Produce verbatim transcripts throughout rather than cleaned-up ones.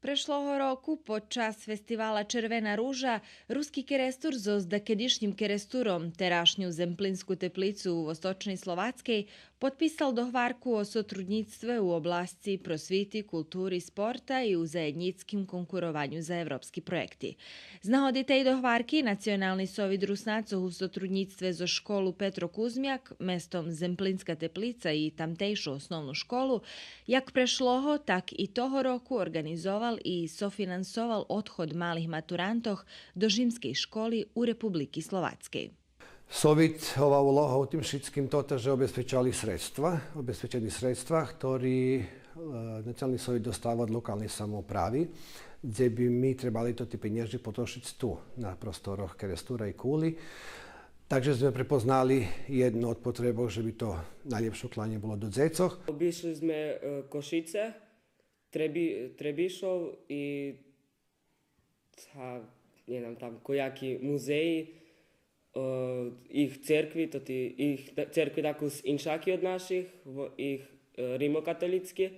Прешлого року, под час фестивала Червена ружа, Руски Керестур зоз дакедишнїм Керестуром, терашню Земплинску Теплицу у Восточней Словацкей, подписал догварку о сотруднїцтве у обласци просвити, култури, спорта и у заєднїцким конкурованю за европски проєкти. З нагоди тей догварки Национални совит Руснацох у сотруднїцтве зоз школу Петро Кузмяк, местом Земплинска Теплица и тамтейшу основну школу, як прешлого, так и того року орґанизовал и софинансовал одход малих матурантох до жимскей школи у Републики Словацкей. Совитова улога у тим шицким тота же обезпечовали средства, обезпечени средства, хтори, е, Национални совит достава од локалней самоуправи, дзе би ми требали тоти пенєжи потрошиц ту, на просторох Керестура и Кули. Так же зме препознали єдну од потребох же би то найлєпше кланє було до дзецох. Обишли зме, е, Кошице, Треби-, Требишов и, та, нє знам, там кояки музеї, е, їх церкви, тоти, їх та-, церкви таку с-, иншаки од наших, в-, їх, е, римокатолїцки.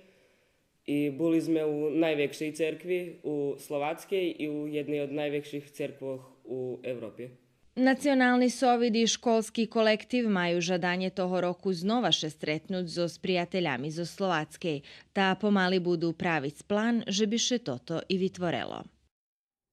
И були зме у найвекшей церкви у Словацкей и у єдней од найвекших церквох у Европи. Национални совит и школски колектив маю жаданє того року знова ше стретнуц зоз приятелями зоз Словацкей, та помали буду правиц план же би ше тото и витворело.